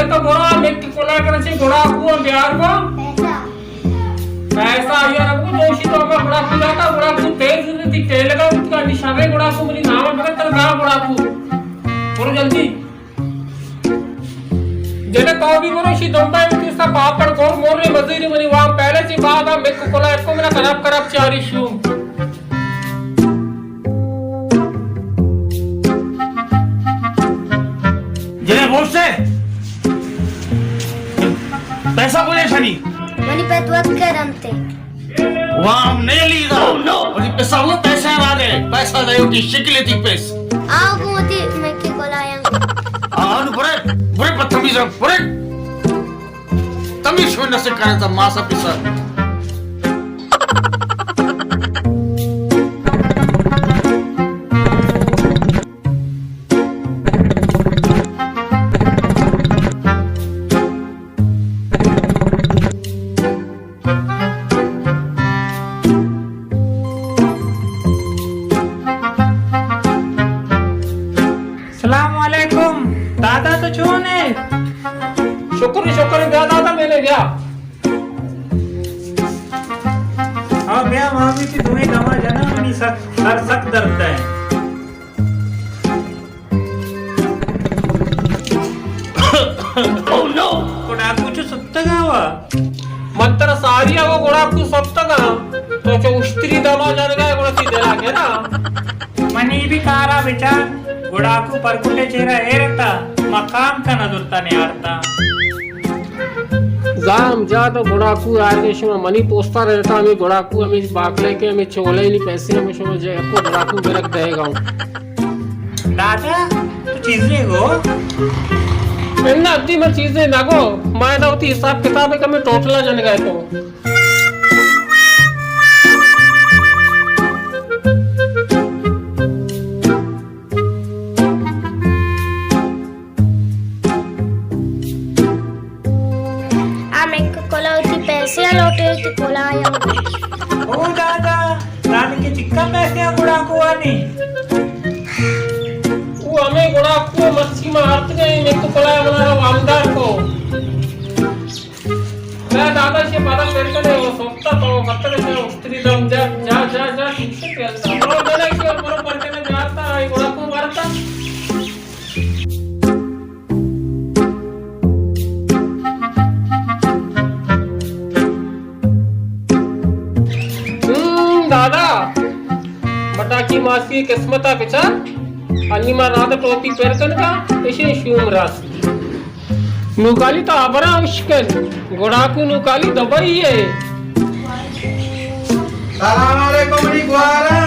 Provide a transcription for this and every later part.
تو برو، مک کلا کر چے گڑاکو بیار گو۔ پیسہ۔ پیسہ یار، ابو دوشی تو ہمیں گڑاکو جاتا، گڑاکو تیز تی ٹیلگا اتکا نشانے گڑاکو منی نام پر تر گا گڑاکو۔ برو جلدی۔ جنہ تو بھی برو شی دمبا، تو سا پاپڑ گور مور مزیری منی وام پہلے چی بعد ہم مک کلا کو میرا خراب خراب چاری شو۔ جنہیں ہوش ہے؟ پیسہ کو دے سنی؟ منی پت وت کرم تے۔ وام نہیں لیدا۔ Oh, no! اور پیسہ وہ پیسہ نہ دے، پیسہ دے اٹھی شکل تھی پیس۔ آؤ گو تی میں کے بلایا۔ آؤ برے، برے بدتمیز، برے۔ تمیز شو نہ سے کرے تا ماسا پیسہ۔ السلام علیکم۔ دادا تو چون ئے؟ شکر، شکر، بیا دادا، میں نے بیا۔ ہاں، بیا، وہاں بھی کہ تمہیں دما جنا، منی سک، سر سک درد ہے۔ Oh, no! گڑاکو چو ستگا وا؟ من ترا ساری آ، وہ گڑاکو ستگا۔ تو چو اشتری دما جنگا، گڑا تی دلا کے نا۔ منی بھی کارا بچار، گڑاکو پرکٹے چیرا ایرتا، مقام کا نظر تا نیارتا۔ زام جا تو گڑاکو آرگے شما منی پوستا رہتا، ہمیں گڑاکو، ہمیں باکلے کے، ہمیں چولے نی پیسے، ہمیں شما جے کو گڑاکو گرک دے گا۔ دادا، تو چیزے گو؟ اناں ادی من چیزے نہ گو، ما ادا وتی حساب کتاب ء کمے ٹوٹلا جنگا اتوں۔ آ مک کلا وتی پیسے ء لوٹے، وتی کلا ء۔ او دادا، دادا کے چکا پیسے ء گڑاکو آنی؟ او ہمے گڑاکو مرچی ما آرتگیں، مک کلا ء منا وامدار کو۔ میں دادا شے پدا پر کنے، او سوتا تو پتر سے اشتری دم جا، جا، جا، جا، ٹھیک سے پیسہ۔ برو جنے کے برو پر کنے جاتا، اے گڑاکو مارتا۔ ہم، دادا، بٹاکی ماسی قسمت ء بچار، انی ما راندا ٹوپی پر کنگا، اشی شوم راست۔ نوکالی تو ہبراں اشکن، گڑاکو نوکالی دبئی ہے۔ سلام علیکم منی گوارا۔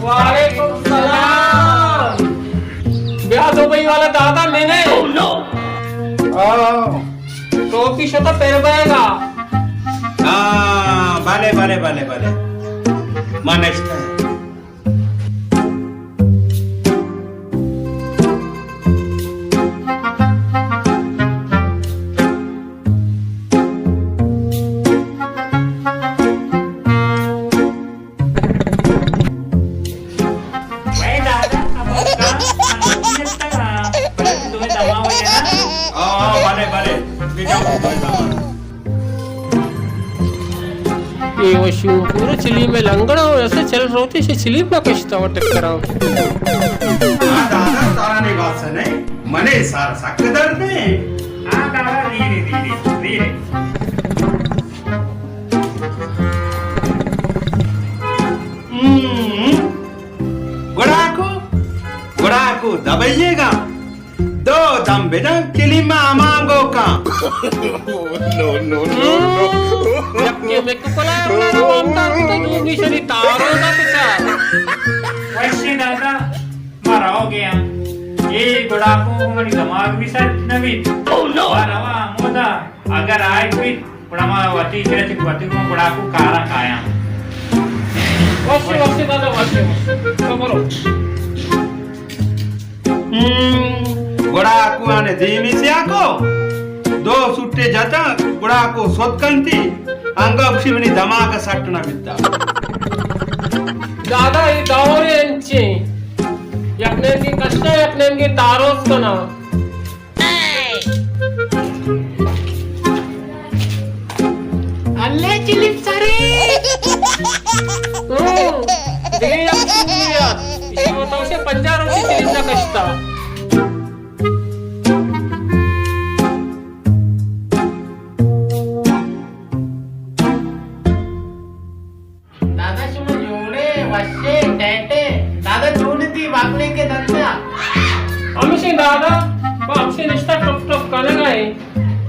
وعلیکم السلام۔ بیا دبئی والا دادا میں نے۔ آؤ۔ ٹوپی شتا پر بئے گا۔ ہاں، بلے، بلے، بلے، بلے۔ من اشتا ہے۔ وے دادا، اب اس کا، ہم لوگ یہ تھا، بلے تو تمہیں دما ہو جانا۔ ہاں، ہاں، بلے، بلے۔ بجا ہو جانا۔ اے وشی پورا چلیم ء لنگڑا ہو، ایسے چل روتے سے چلیم نہ کشتا ہو ٹکرا ہو۔ آ دادا، سارا نے بات سنے، منے سارا سک درد ہے۔ آ دادا، دھیرے، دھیرے، دھیرے۔ ہم۔ گڑاکو، گڑاکو دبئیے گا۔ دو دم بدن کلیم ء امانگو کن۔ نو، نو، نو، نو۔ یکے مک کلا ء منا روان دات تو دومی شری تارو دا بچار۔ وشی دادا، ما رہو گیا۔ اے گڑاکو منی دماغ بھی سیٹ نہ بیت۔ او نو۔ ما روا ہمودا اگر آئے بیت، گڑا ما وتی چہ چک وتی گوں گڑاکو کارا کایاں۔ وشی، وشی دادا، وشی، وشی۔ تو برو۔ ہم، گڑاکو آنے دیمی سیاکو، دو سٹے جتا، گڑاکو ست کنتی، انگا گوشی منی دماغ سٹ نہ بیتا۔ دادا، اے دور انچیں، یک نیمگے کشنا، یک نیمگے تاروس کنا۔ ہوں، دگہ یک چیزے ات۔ ایشی وتا گوشے پنجاہ روچی چلم نہ کشتا۔ دادا، شما جوڑے، وشے، ٹیٹے؟ دادا، چون تی باکلے کے دنتا؟ ہمیشیں دادا، ما ہمیشیں نشتہ ٹپ ٹپ کنگا ایں۔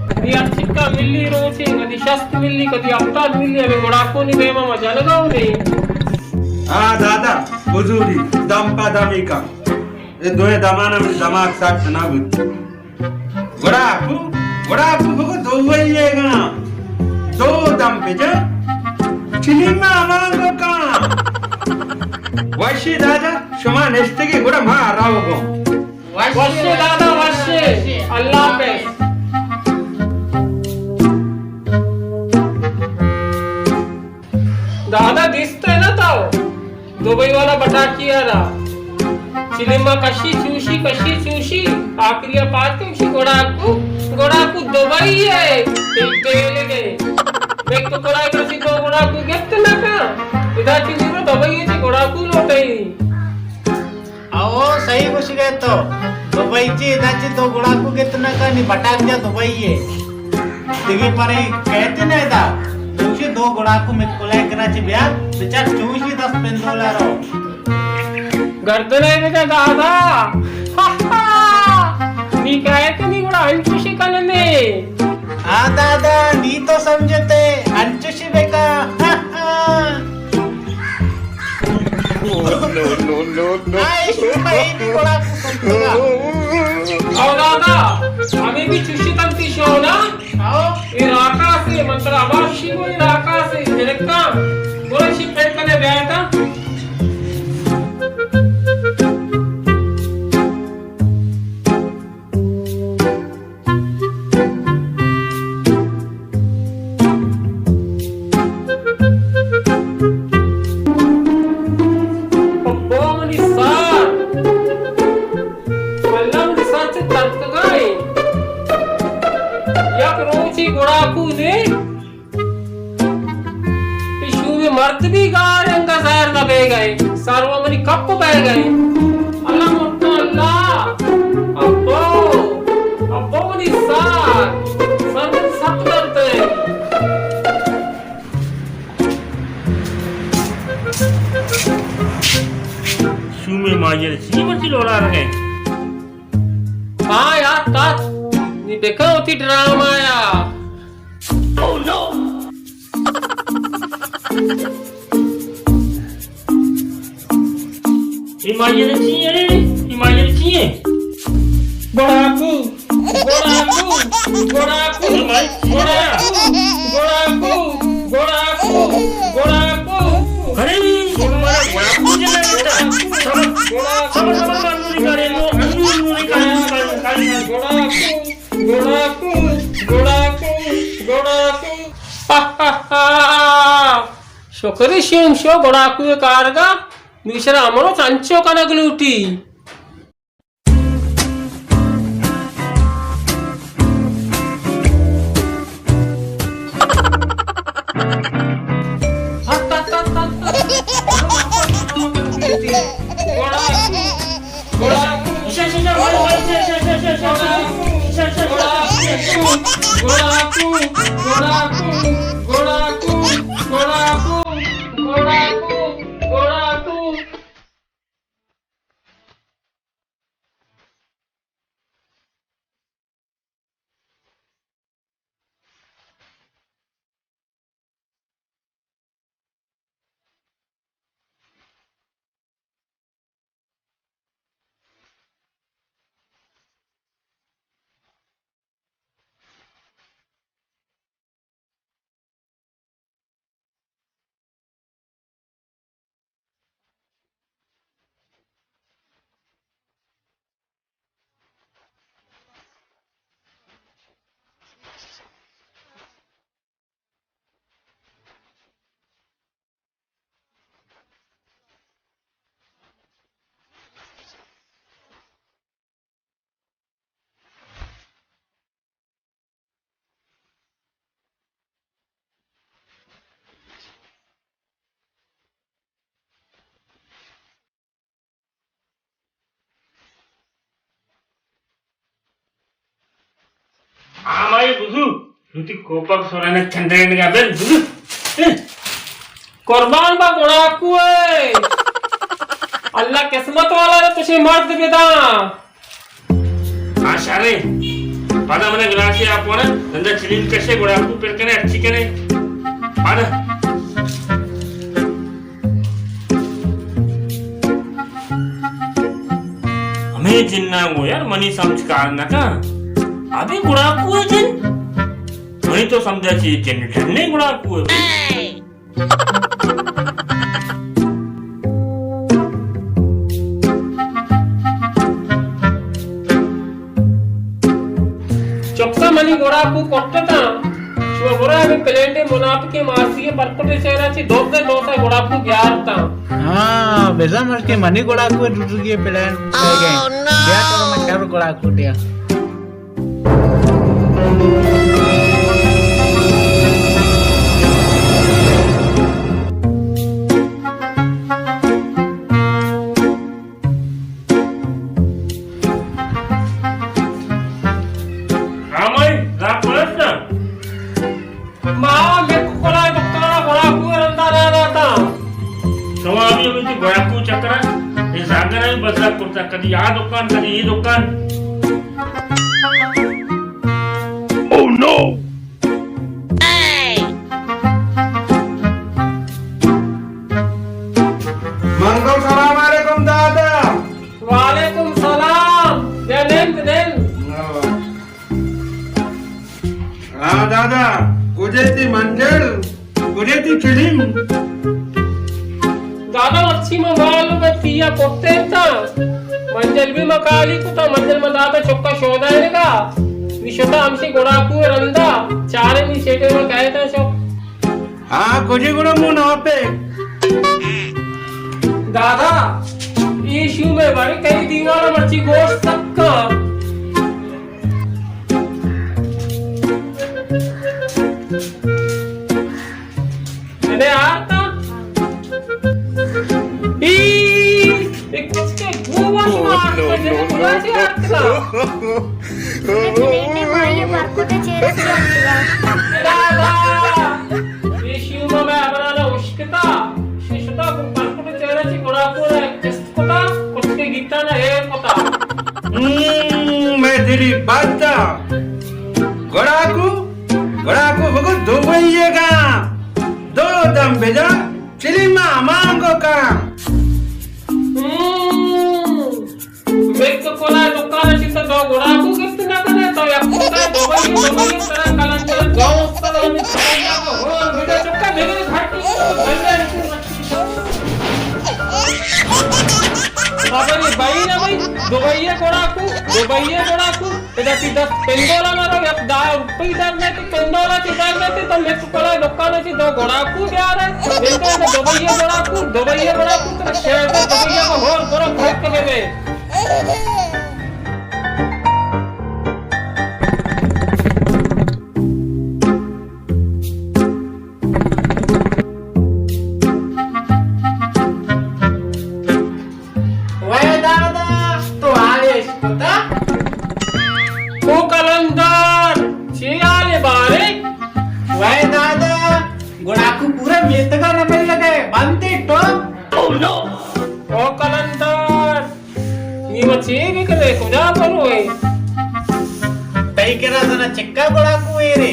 کدی ہر چکا ملی روچے، کدی شست ملی، کدی ہفتاد ملی، ہمے گڑاکونی دیما ما جنگا اوں۔ آ دادا، حضوری، دم پہ دمی کن۔ اے دوئیں دمانا منی دماغ سٹ نہ بوت۔ گڑاکو، گڑاکو بگو دوئیے گا۔ دو دم بجن، چلیما ہمانگو کن۔ وشی دادا، شما نشتگی گڑا ما رو گوں۔ وشے دادا، وشے۔ اللہ حافظ۔ دادا دیست ئے نا تو دبئی والا بٹاکی ءَ را؟ چلیما کشی چوشی، کشی چوشی، آخری ءَ پاد کشی گڑاکو، گڑاکو دبئی ءَ ٹیلے گئے۔ دیکھ تو کڑائی کسی دو گڑاکو گپت نہ کن۔ ادا چی زیرو دبئی ءَ چی گڑاکو لوٹئی۔ او، صحیح گوشگ ئے تو۔ دبئی چی، ادا چی دو گڑاکو گپت نہ کن، نی بٹاک جا دبئی ءَ۔ دگہ پرے کئیت نہ ادا۔ چوشی دو گڑاکو مت کلائے کرا چی بیار، بچار چوشی دست پندولا رو۔ گردن ءَ بجا دادا۔ نی کئیت نی گڑا انچوشی کننے۔ آ دادا، نی تو سمجھتے، انچوشی بکا۔ No, no, no, no. آ، ایشی بھائی بھی گڑاکو کنتگا۔ او دادا، ہمے بھی چوشی کنتی شو نا؟ او۔ اے راکاسے، من ترا ہما چی گو، اے راکاسے، پھرکاں۔ گڑا ایشی پھرکنے بیائے تا۔ ابا منی سر! اللہ منی سر چہ ترکگا ایں۔ یک روچے گڑاکو نے اے شومیں مرد بھی گار انگا زہر نہ بیگ ءَ، سر و منی کپ بیگ ءَ۔ اللہ مرتا اللہ، ابو، ابو منی سر، سر من سک درد ءَ۔ شومیں ماہیر چی مرچی لوڑا رہے؟ ہاں یار، تات نی بکن وتی ڈرامہ یا۔ Oh no! اے ماہیر چی اے؟ اے ماہیر چی اے؟ گڑاکو، گڑاکو، گڑاکو، اے ماہیر چی اے؟ گڑاکو، گڑاکو، گڑاکو، گڑاکو۔ ارے، تم ہمارا گڑاکو جنا بیٹا۔ صبر، صبر، صبر، انو نکالے، انو، انو نکالے، نکالے، نکالے۔ گڑاکو۔ گڑاکو، گڑاکو، گڑاکو۔ شکر شوم شو گڑاکو کارگا، نوشرا امروچ انچو کنگ لوٹی۔ دوتی کوپگ سورانہ چندرینگا بل۔ قربان با گڑاکو اے۔ اللہ قسمت والا را تشے مرد بدا۔ ہاں شرے۔ پدا منا گلاسے آپ وڑا، نندا چلیم کشے، گڑاکو پر کنے، اچھی کنے۔ پدا۔ ہمے جناں گوں یار منی سمجھ کار نہ کن۔ ابے گڑاکو اے جن۔ منی تو سمجھا چی جن ڈنے گڑاکو اے۔ چکا منی گڑاکو کٹتاں۔ شما برا ہمے پلینڈے منافقیں ماسی ءِ پرکٹے چہرہ چی دزے دوسا گڑاکو بیارتاں۔ ہاں، بزاں مرچی منی گڑاکو ڈڈگی پلین بیگیں۔ بیا تو من شر گڑاکو دیا۔ ہاں مائی، راہ پرس نا۔ ما مک کلا دکان گڑاکو رندا نہ داتا۔ شما بھی ہمیں گڑاکو چکرا، یہ زاگر ہے بدلا کرتا، کدی آ دکان، کدی یہ دکان۔ Oh no! منگل، سلام علیکم دادا۔ وعلیکم سلام۔ بیا نند، نند۔ ہاں دادا، کجے تی منجل؟ کجے تی چلیم؟ دادا، مرچی ما مال و تیا کٹینتا۔ منجل بھی ما کالی کتا، منجل ما داتا چکا شودا ہے گا۔ نی شتا ہمشی گڑاکو رندا، چارے نی سیٹے ما کہتا چک۔ ہاں، کجے گڑا مون آپے۔ دادا، ای شو میں بڑی کئی دیوانا مرچی گوشت سکا۔ انے آتا۔ ای، ایک کس کے گو وش مار، نو، نو، نو، نو۔ مجھے بلا سے آتا۔ مجھے مائی یہ برکت چہرہ سے آتا۔ دادا، یہ شیو میں ابرانا اشکتا، ششتا کو برکت چہرہ سے گڑاکو رہا ہے۔ کتا، کچکے گیتانا ہیر کتا۔ ہم، مئے دلی بات۔ گڑاکو، گڑاکو بگو دبئی گا۔ دو دم بجا، چلی ما مانگو کا۔ ہم، مک کلا دکان چی تو دو گڑاکو گفت نہ کنے، تو یک کتا دبئی، دبئی طرح کلنجر گاؤں سلام۔ ہور بجا چکا میرے گھر کی۔ ابے بھائی نا بھائی، دبئی گڑاکو، دبئی گڑاکو، ادا تی دس پندولا مارو، یک دہ روپی در میں تی پندولا تی در میں تی، تو مک کلا دکان چی دو گڑاکو بیارے، بلکہ دبئی گڑاکو، دبئی گڑاکو، تو شہر دبئی کو ہور برو گھر کے بے۔ وے دادا، تو آویش کتا؟ او کلندر، چی حال بارے؟ وے دادا، گڑاکو پورا میتگا نہ مل لگے، بندے تو۔ او کلندر، نی وت چے بکنے، کجا بروئے؟ تئی کرا زنا چکا گڑاکو ایرے۔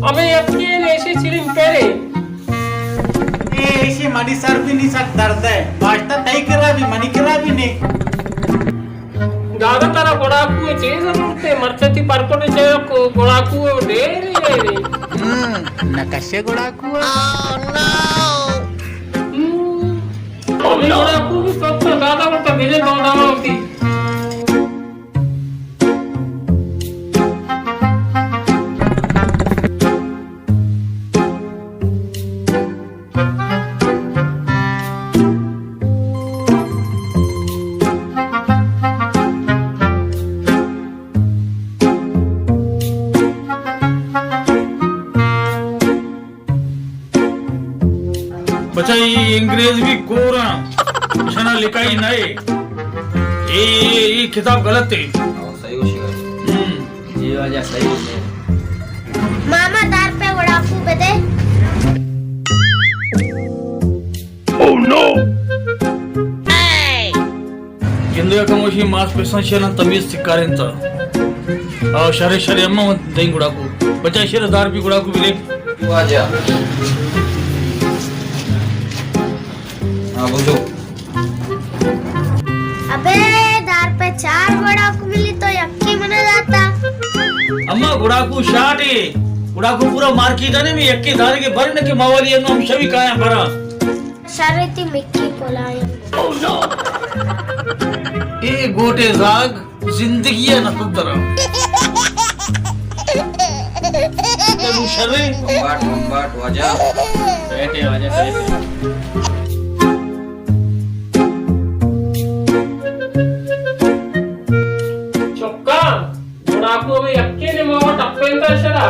ہمے یکے نے ایشی چریم پیرے۔ اے ایشی منی سر بھی نی سک درد ہے۔ باشتا تئی کرا بھی، منی کرا بھی نے۔ دادا ترا گڑاکو چے ضرورت ہے؟ مرچی تی پرکٹ چے کو گڑاکو ڈیری ڈیری۔ ہم، نہ کشے گڑاکو۔ ہم۔ ابھی گڑاکو بھی سوچتا دادا، وہ تو ملے دو دادا ہوتی۔ بچا، اے انگریز بھی کوراں، اشانا لکھائی نہ اے۔ اے، اے، اے کتاب غلط ہے۔ ہاں، صحیح ہو شکا۔ ہم۔ جی واجہ، صحیح ہے۔ ماما، دار پہ گڑاکو بدے۔ Oh no! گندگا کموشی ماس پساں شیراں تمیز سکارینتا۔ آ، شرے، شرے، اما، من دئیں گڑاکو۔ بچا، شیر دار پہ گڑاکو بدے۔ واجہ۔ ہاں، بوجو۔ ابے، دار پہ چار گڑاکو ملی تو یکی منا داتا۔ اما، گڑاکو شاٹ ہے۔ گڑاکو پورا مارکیٹ ہے نا، میں یکی دارے کے بھر نہ کہ ماوالی انو ہم شوی کایاں بھرا۔ شر تی مکی پلائیں۔ اے گوٹے زاگ زندگی ء نہ سدراں۔ تبو شریں۔ بمباٹ، بمباٹ، واجہ۔ بیٹھے، واجہ، بیٹھے۔ چکاں، گڑاکو ہمے یکے نے ماں ٹپینتا شرا،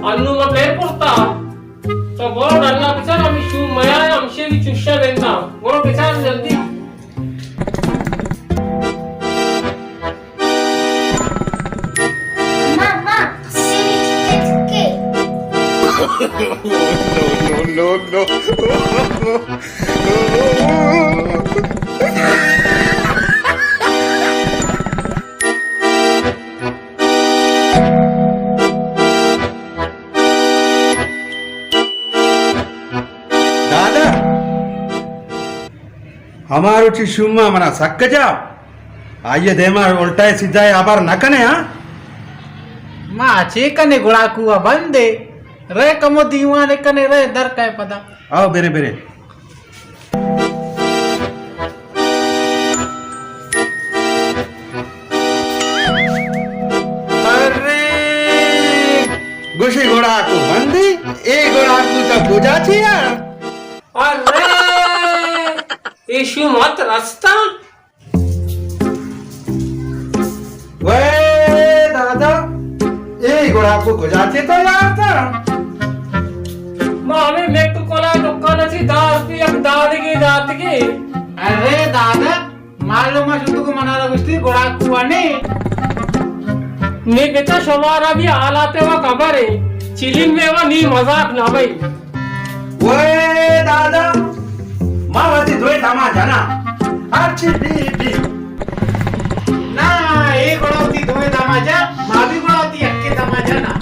انو ما پیر کرتا۔ تو برو ڈلا بچار، ہمے شوم میایا، ہمشے بھی چوشا گندا۔ برو بچار جلدی۔ ماما، سیری چکے چکے۔ No, no, no, no. دادا، ہما روچی شوما منا سک جا، آئی ء دیما الٹا ء سیدھا ء ہبر نہ کنے، ہاں؟ ما چے کنے، گڑاکو ء بندے، رے کمو دیوان ء کنے، رے در کئے پدا۔ آؤ، برے، برے۔ ارے! گوشی گڑاکو بندی، اے گڑاکو تو کجا چیا؟ ارے! اے شوم ات رستا؟ وے دادا، اے گڑاکو کجا چے تو یارتا؟ ما ہمے میٹ کلا دکان چی دار پی یک دارگی داتگی۔ ارے دادا، معلوم شد کو منارا گشتی گڑاکو نے۔ نی بچا شمارا بھی حالات و خبر ہے۔ چلیم میں و نی مذاق نہ بھائی۔ وے دادا، ما وتی دوئے دما جنا۔ ہرچی بی بی۔ نا، اے گڑا وتی دوئے دما جا، ما بھی گڑا وتی یکے دما جنا۔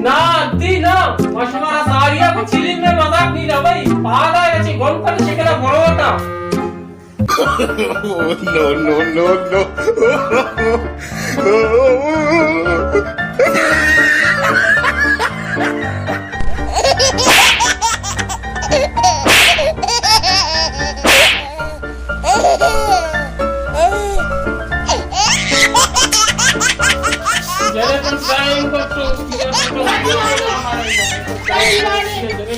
نا، انتی نا، ما شمارا ساریا کو چلیم میں مذاق نہیں نا بھائی۔ پادا ہے چی گن پر شکلا بروتا۔ No, no, no, no. جنہیں تم سائیں کو ٹوک دیا، ٹوک دیا،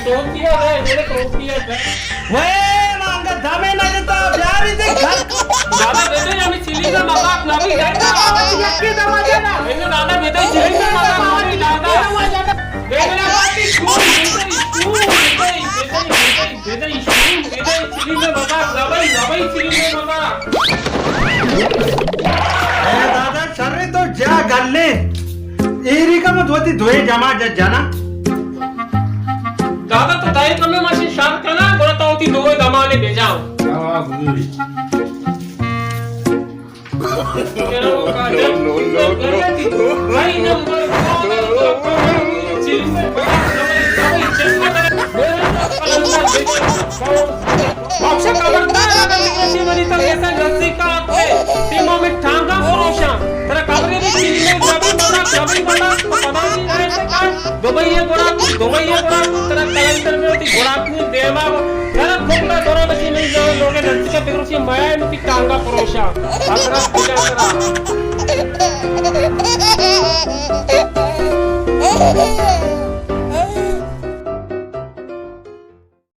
ٹوک دیا، ٹوک دیا۔ وے، مانگا دمے نہ دیتا، بیاری دے گھر۔ دادا، بیٹے، ہمیں چلی میں مذاق نہ بھی کرتا۔ یکی دما جانا۔ نہیں، دادا، بیٹے، چلی میں مذاق نہ بھی کرتا۔ بیٹے، بیٹے، بیٹے، چلی میں مذاق نہ بھی، نہ بھی چلی میں مذاق۔ اے دادا، شرے تو جا گلے۔ ایری کا مت وتی دوئے جما جا جنا۔ دادا تو دائیں کمے ماشی شر کنا، گڑا تو وتی دوئے دمانے بجاؤ۔ آ، بزوری۔ No, no, no, no. بخشا خبردار، اگر ترسی منی تک ایسا نزدیک آتے، تیما میں ٹانگا پروشاں۔ ترا خبرے بھی چیزیں جبی بڑا، جبی بڑا، پتا نہیں رہے سے کار۔ دبئی ہے گڑا، دبئی ہے گڑا، ترا کلندر میں ہوتی گڑا کو دیما۔ یار کھوپڑا کرو بچی نہیں جاؤ، لوگے نزدیک بگروشی مایا ہے، متی ٹانگا پروشاں۔ ادرس بجا کرا۔